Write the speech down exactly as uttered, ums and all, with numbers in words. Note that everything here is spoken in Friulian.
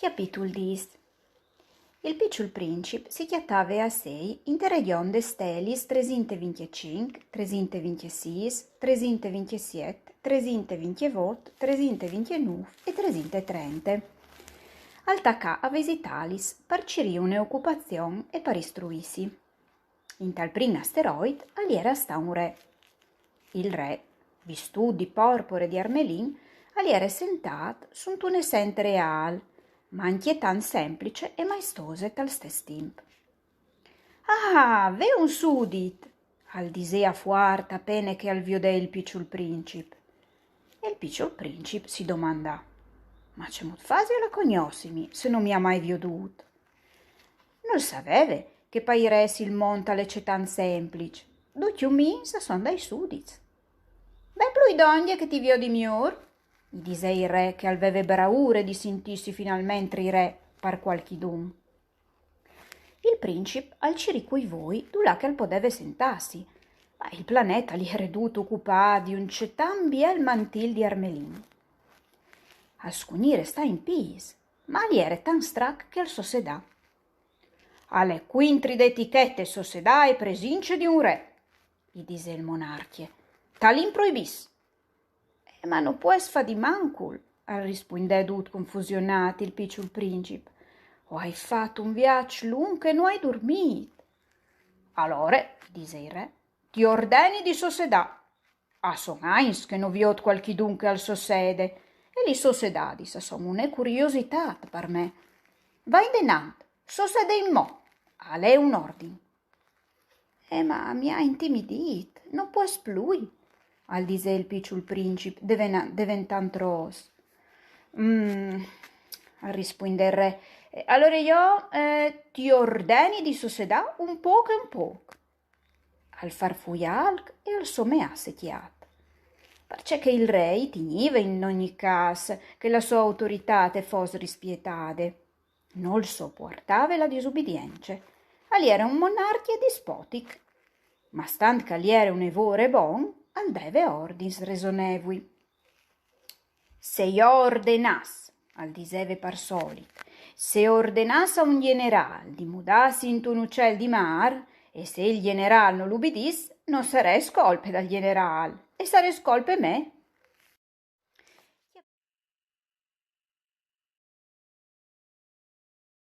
Capitul dîs. Il piçul princip si cjatave a sei inte regjon des stelis tresinte vincjecinc, tresinte vincjesîs, tresinte vincjesiet, tresinte vincjevot, tresinte vincjenûf e tresinte trente. Al tacà a visitâlis par cirî une ocupazion e par istruîsi. Intal prin asteroid al jere a stâ un re. Il re, vistût di porpore e di armelin, al jere sentât suntune sente reâl, ma ancje tant semplice e maestose tal stes timp. Ah, ve un sudit! Al disè a fuart a pene che al viodè il piçul princip. E il piçul princip si domandà: Ma cemût fasial a cognossimi, se no mi à mai viodût? Nol saveve che pai rês il mont al è cetant sempliç. Ducj i umins a son dai sudits. Ve plui dongje che ti viodi miôr, i disè il re, che al veve braure di sintîsi finalmentri re par cualchidun. Il princip al cirì cui voi dulà che al podeve sentâsi, ma il planet al jere dut ocupât di un cetant biel mantîl di armelin. Al scugnì restâ in pîts, ma al jere tant strac che al sossedà. Al è cuintri de etichete sossedâ e presince di un re, i disè il monarcje. Tal in proibìs. Eh, ma no pues fâ di mancul, al rispuindè dut confusionât il piçul princip. O ai fat un viaç lunc e no ai durmît. Alore, disè il re, ti ordeni di sossedâ. A son agns che no viôt cualchidun che al sossede, e lis sossedadis a son une curiositât par me. Va indenant, sossede inmò, al è un ordin. Eh, ma mi à intimidît, no pues plui, al disè il piçul princip, devena-, deventant ros. Mm, al rispuindè il re. Eh, alore jo, eh, ti ordeni di sossedâ un pôc e un pôc. Al farfuià alc e al someà secjât. Parcè che il re i tignive in ogni câs che la sô autoritât e fos rispietade. Nol sopuartave la disubidience. Al jere un monarcje dispotic. Ma stant che al jere une vore bon, al deve ordins resonevui. Se jo o ordenàs, al diseve par solit, se o ordenàs a un gjenerâl di mudâsi intun ucel di mâr, e se il gjenerâl nol ubidìs, no sarès colpe dal gjenerâl, e sarès colpe mê.